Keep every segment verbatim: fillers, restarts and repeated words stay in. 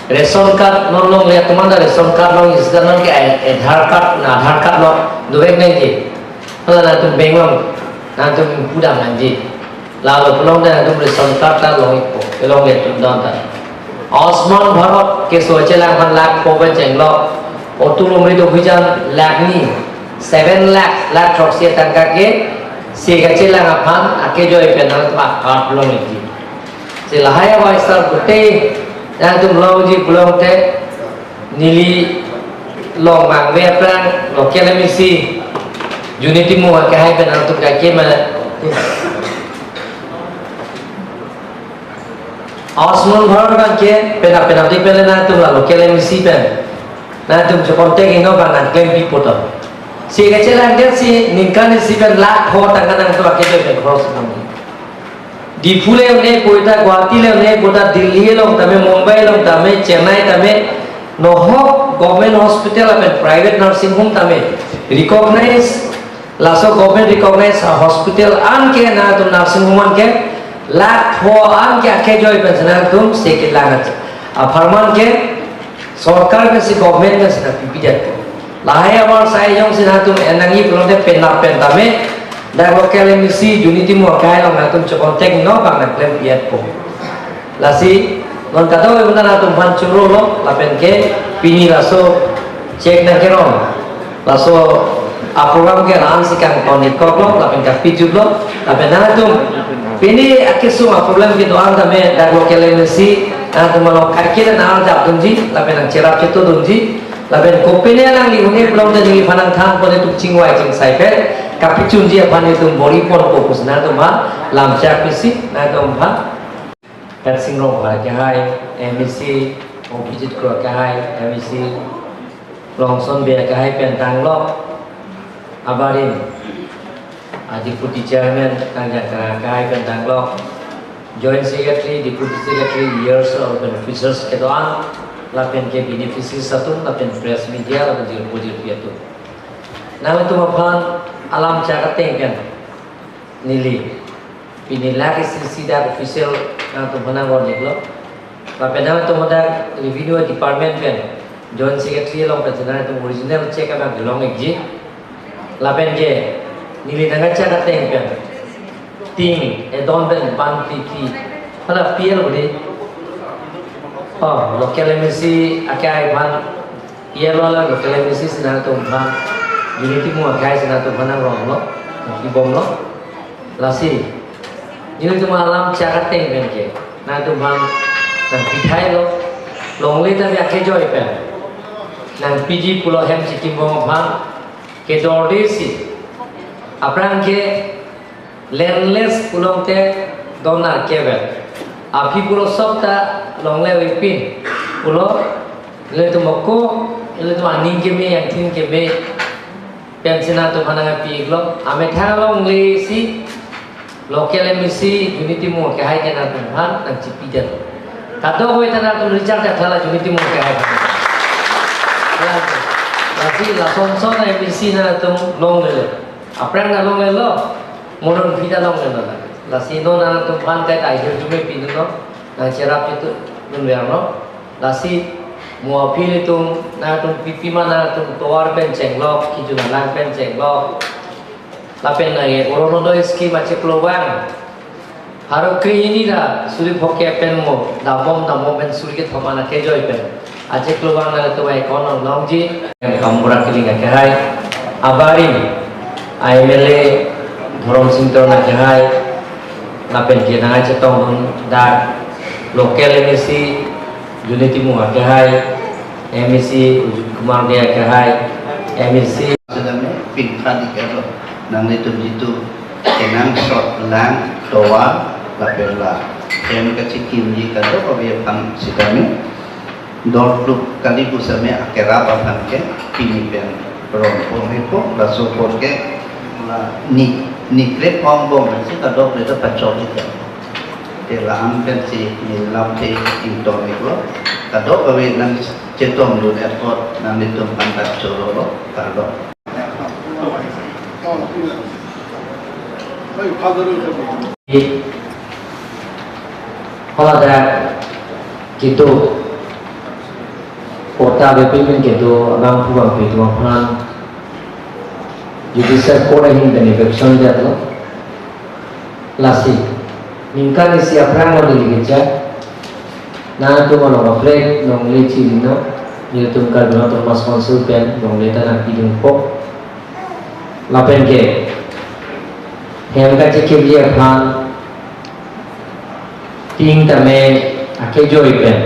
Ration card non longle atum anta ration card longji seta nonke Aadhaar card, na Aadhaar card lo dovek nangji. Hala nangtum bank along nangtum pudam nangji. Lalo pulote nangtum ration card ta long-ikpo, kelongle atum don ta. Ayushman Bharat keso chelang aphan lakh pho pen chenglo. Atul Amrit Abhijan lakh ni, seven lakh, lakh throksi atangka ke, se kachelang aphan akejoi pen nangtum a-card long-ikji. Si lahai abaisar pute nangtum longji pulote neli long mangve aphrang local M A C Unity Timung akehai pen nangtum kaikema. Ayushman Bharat abang ke pena pena di pele nangtum la local M A C pen nangtum cho contact ino bang nangklem pipo to. Si kachelang ke si ningkan isi pen lakh pho tangka nangtum akejoi pen khoros nang. Diphu le un-e pu ta, Guwahati le un-e pu ta, Delhi along tame, Mumbai along tame, Chennai tame, nohok government hospital lapen private nursing home tame recognize, laso government recognize a-hospital an ke nangtum nursing home an ke lakh pho an ke akejoi pen si nangtum se kelang aja. Apharman ke sorkar pensi, government pensi nangpipedet. Lahai abaisar jongsi nangtum en nangji pulote penap pen tame dak local M A C Unity Timung akehai along nangtum cho contact ino bang nangklem pi-etpo. Lasi non kadokave nangtum aphan chorolo lapen ke pini laso check nangkerong. Laso a-program ke la-an si kangton-ik koklo lapen kapejutlo lapen nangtum pini akesung a-problem kedo-an tame dak local M A C nangtum along kaiketa nang japdunji lapen nangcherap chetodunji lapen kopine nangli un-e pulote neliphan nangthan pon itum chingvai chingsai pen kapachunji aphan itum bor-iponpo pusi nangtum aphan lamchak pisi nangtum aphan Hersing Ronghang akehai, M A C Abhijit Kro akehai, M A C Rongson Bey akehai pen tanglo. Abarim a-Deputy Chairman Kangjang Terang akehai pen tanglo. Joint Secretary, Deputy Secretary, E R C lapen officers kedo-an lapen ke beneficiaries atum lapen press media lapen jirpo jirpi atum. Nangtum aphan alamchak ateng pen neli pini lake C C dak official nangtum aphan nangron-iklo. Lapen nangtum dak Revenue Department pen Joint Secretary along pen nangtum original check abang kelong-ikji. Lapen ke neli nangkachak ateng pen ting edon pen ban pipi. Hala P L budi. Oh, local M A C akehai aphan P L wala local M A C si nangtum aphan, Unity Timung akehai si nangtum aphan nangronglo, nangpibomlo. Lasi nelitum alamchak ateng pen ke nangtum aphan nangpithailo, longle ta bi akejoi pen nangpiji pulo hem chikim bom aphan kedorde si. Aphrang ke landless pulote donar kevel. Aphi pulo sop ta longle avepin pulo, ilitum ako, ilitum aning keme, angthin keme pensi nangtum aphan nangpi-iklo. Amethang longle si local M A C Unity Timung akehai ke nangtum aphan nangchipidet. Kadokave ta nangtum Richard Kathar la Unity Timung akehai. Lasi lasonson M A C nangtum longlelo. Aphrang nang longlelo, mo non aphi ta longlelo la. Lasi non nangtum aphan kaita ahirjume pinon, nangcherap chetodun vernon. Lasi mo aphi ilitum nangtum pipi ma nangtum tovar pen chenglok, kijun alang pen chenglok. Lapen nangke Orunodoi scheme achiklo vang pharo krehini ra suri phongo pen mo dambom dambom pen suri kethom an akejoi pen achiklo vang nangtum account along longji. Gaonbura Killing akehai, abarim M L A Dhoromsing Teron akehai, lapen ke nangkachetongdun dak local M A C Unity Timung akehai, M A C Ujit Kumar Dey akehai, M A C Sedang ni pin tadi kado nanglitum jitu kenangsot lang tovar lapen la hem kachikimji kadokave aphan sitame dor duk kali pusitame akerap aphan ke pini pen ron pon hepo, laso apor ke la ni ni krep ong bom si kadokave ta pachok ite. Te la-an pensi neli lamthe ington-iklo, kadokave nangchetongdun apot nanglitum aphan ta chorolo, kardom. Hala dak kedo Patta avepin pen kedo abangphu bangphi atum aphan Judicial Court ahin pen eviction detlo. Lasi ningkan isi aphrang lo delegate ja. Nangtum along kaprek longle chilino, nelitum Karbi Anglong Autonomous Council pen longle ta nangpidunpo. Lapen ke hem kachekirli aphan tin tame akejoi pen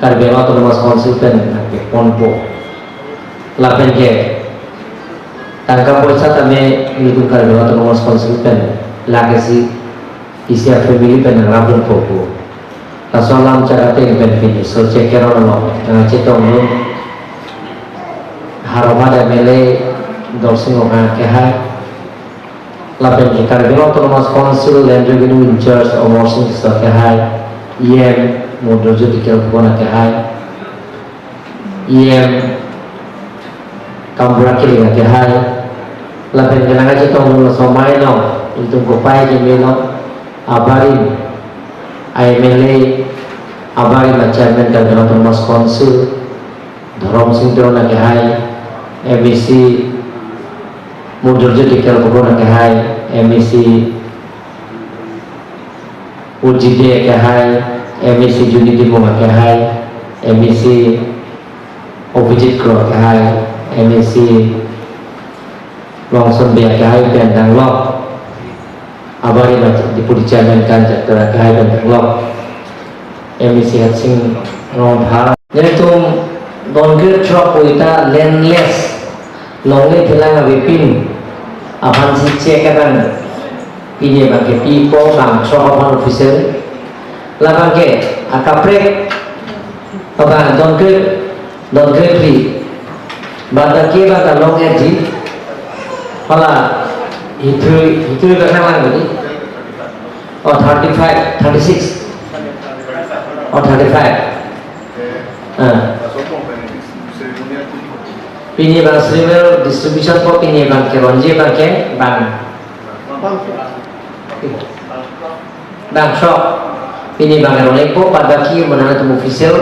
Karbi Anglong Autonomous Council pen nangkeponpo. Lapen ke tangka poisa tame nelitum Karbi Anglong Autonomous Council pen lake si isi a-family pen nangrapdunpo pu. Laso alam chakateng pen pini so chekeron lo, nangchetongdun Howraghat M L A Dorsing Ronghang akehai, lapen ke Karbi Anglong Autonomous Council Land Revenue in-charge Amarsing Tisso akehai, E M Mudrojyoti Kelkupon akehai, E M Kambura Killing akehai, lapen ke nangchetongdun laso amei along, itum kopai keme along, abarim a-M L A, abarim a-chairman Karbi Anglong Autonomous Council, Dhorom Sing Teron akehai, M A C Mudrojyoti Kelkupon akehai, M A C Urjit Dey akehai, M A C Junie Timung akehai, M A C Abhijit Kro akehai, M A C Rongson Bey akehai pen danglo. Abarim a-Deputy Chairman Kanjak Teron akehai pen danglo. M A C Harsing Rongphar. Nelitum don kre throk pu ita landless longle thelang avepin aphan si cheque abang pini abang ke pipo bang throk aphan official. Labang ke akaprek abang don kre, don kre phli. Bata ke bata long edji. Hala hitui, hitui ka nang lang bini. Oh, thirty-five, thirty-six. Oh, thirty-five. Ah. Pini abang ceremonial distribution ko pini abang ke ronji abang ke bang. Bang throk. Pini abang ke ronji ko pada ki menang tu official.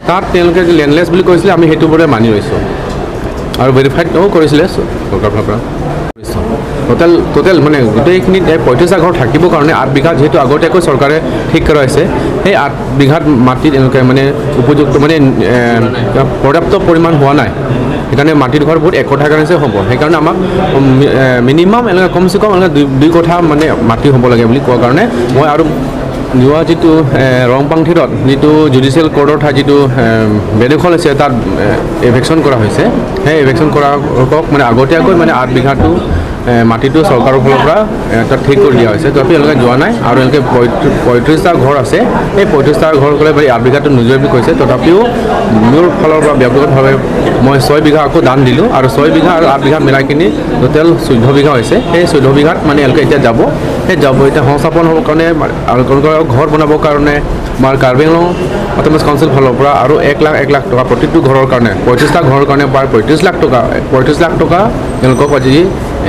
তাত তেওঁলোকে যে লেণ্ডলেছ বুলি কৈছিলে, আমি সেইটো বোৰে মানি লৈছোঁ আৰু ভেৰিফাইডো কৰিছিলে চৰকাৰৰ ফালৰ পৰা। টোটেল, টোটেল মানে গোটেইখিনিত এই পঁয়ত্ৰিশটা ঘৰ থাকিবৰ কাৰণে আঠ বিঘা যিহেতু আগতীয়াকৈ চৰকাৰে ঠিক কৰা হৈছে, সেই আঠ বিঘাত মাটিত এনেকৈ মানে উপযুক্ত মানে, এ, পৰ্যাপ্ত পৰিমাণ হোৱা নাই। সেইকাৰণে মাটিডোখৰ বহুত একঠা কাৰণে হ'ব। সেইকাৰণে আমাক, উম, এ, মিনিমাম এনেকৈ কমচে কম এনেকৈ দুই, দুই কঠা মানে মাটি হ'ব লাগে বুলি কোৱাৰ কাৰণে মই আৰু যোৱা যিটো, এ, ৰংপাংথিৰত যিটো জুডিচিয়েল কৰ্টৰ ঠাইত যিটো, এ, বেডখল আছে, তাত, এ, এভিকশ্যন কৰা হৈছে। সেই এভিকশ্যন কৰা লোকক মানে আগতীয়াকৈ মানে আঠ বিঘাটো, এ, মাটিটো চৰকাৰৰ ফালৰ পৰা, এ, তাত ঠিক কৰি দিয়া হৈছে। তথাপি এওঁলোকে যোৱা নাই আৰু এওঁলোকে পঁয়ত্ৰিশ, পঁয়ত্ৰিশটা ঘৰ আছে, সেই পঁয়ত্ৰিশটা ঘৰ ক'লে বোলে আঠ বিঘাটো নোযোৰে বুলি কৈছে। তথাপিও মোৰ ফালৰ পৰা ব্যক্তিগতভাৱে মই ছয় বিঘা আকৌ দান দিলোঁ আৰু ছয় বিঘা আৰু আঠ বিঘা মিলাই কিনি টোটেল চৈধ্য বিঘা হৈছে। সেই চৈধ্য বিঘাত মানে এওঁলোকে এতিয়া যাব, সেই যাব এতিয়া সংস্থাপন হ'বৰ কাৰণে আৰু তেওঁলোকৰ ঘৰ বনাবৰ কাৰণে আমাৰ কাৰ্বি আংলং অট'নমাছ কাউন্সিল ফালৰ পৰা আৰু এক লাখ, এক লাখ টকা প্ৰতিটো ঘৰৰ কাৰণে, পঁয়ত্ৰিশটা ঘৰৰ কাৰণে প্ৰায় পঁয়ত্ৰিশ লাখ টকা, পঁয়ত্ৰিশ লাখ টকা তেওঁলোকক আজি,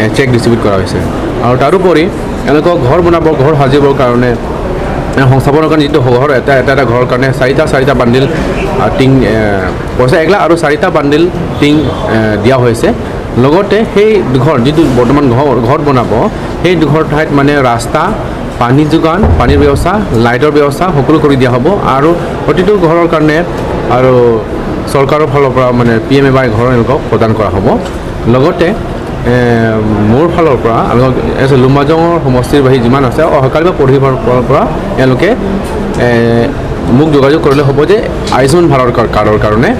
এ, চেক ডিষ্ট্ৰিবিউট কৰা হৈছে। আৰু তাৰোপৰি তেওঁলোকক ঘৰ বনাব, ঘৰ সাজিবৰ কাৰণে, এ, সংস্থাপনৰ কাৰণে যিটো ঘৰ, এটা, এটা, এটা ঘৰৰ কাৰণে চাৰিটা, চাৰিটা বান্ডিল, আ, টিং, এ, পইচা এক লাখ আৰু চাৰিটা বান্ডিল টিং, এ, দিয়া হৈছে। লগতে সেই ঘৰ, যিটো বৰ্তমান ঘৰ, ঘৰ বনাব, সেই দুঘৰ ঠাইত মানে ৰাস্তা, পানী যোগান, পানীৰ ব্যৱস্থা, লাইটৰ ব্যৱস্থা সকলো কৰি দিয়া হ'ব। আৰু প্ৰতিটো ঘৰৰ কাৰণে আৰু চৰকাৰৰ ফালৰ পৰা মানে পি এম এ ৱাই ঘৰ এওঁলোকক প্ৰদান কৰা হ'ব। লগতে এ, মোৰ ফালৰ পৰা আপোনালোক এছ এ লুম্বাজঙৰ সমষ্টিৰ বাসী যিমান আছে, অহাকালিৰ পৰা পৰহি ফালৰ পৰা এওঁলোকে এ, মোক যোগাযোগ কৰিলে হ'ব যে আয়ুষ্মান ভাৰত কাৰ- কাৰ্ডৰ কাৰণে।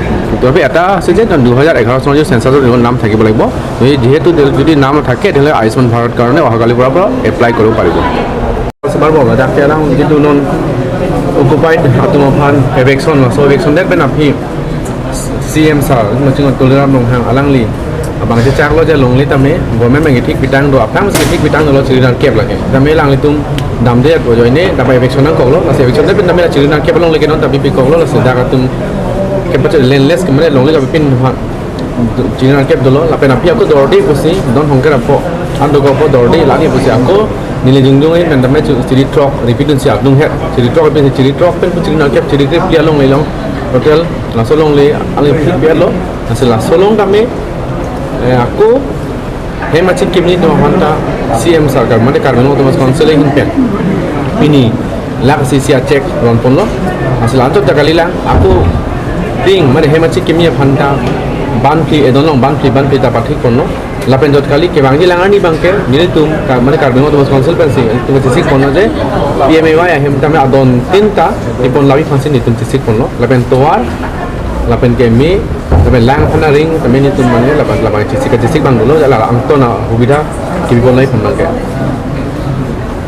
তথাপি এটা আছে যে দুহেজাৰ এঘাৰ চনৰ যে চেঞ্চাছত নিজৰ নাম থাকিব লাগিব। যদি যিহেতু যদি নাম নাথাকে, তেতিয়াহ'লে আয়ুষ্মান ভাৰত কাৰণে অহাকালিৰ পৰা পৰা এপ্লাই কৰিব পাৰিব। Sebar bola dak alang jitu non occupied atum aphan eviction, laso eviction det pen aphi C M sir, Maching Tuliram Ronghang alangli abang chechaklo je longle tame government abang kethik pitang do, aphrang si kethik pitang dolo chiri nangkep lake. Tame alanglitum damde ajoine dapat eviction nangkoklo, laso eviction det pen tame chiri nangkep longle ke non tapi pikoklo, laso dak atum kepache landless ke mane longle ke pin ha chiri nangkep dolo, lapen aphi ako dorde pusi Don Hongker apo, ando ko apo dorde lani pusi ako neli jongjong in pen tame chu chiri throk repeat dunsi adung het, chiri throk pen chiri throk pen chiri nangkep, chiri krep lia longle along hotel laso longle ang phit biar lo, laso laso along tame eh, ako hem achikimni atum aphanta C M sarkar mane Karbi Anglong Autonomous Council ahin pen pini lakh isi isi a cheque ron ponlo. Laso anchot ta kalilang ako ting mane hem achikimni aphanta banphli, edon along banphli banphli ta pathik ponlo. Lapen jot kali kevangji lang arni abangke nelitum ka- mane Karbi Anglong Autonomous Council pensi nelitum chesik ponlo je P M A Y ahem tame adon tin ta ipon labi aphansi nelitum chesik ponlo. Lapen tovar lapen keme lapen lang aphan aring tame nelitum mane lapen labang chesik chesik abang dolo, jala angton asubidha kebi ponlo ipon abangke.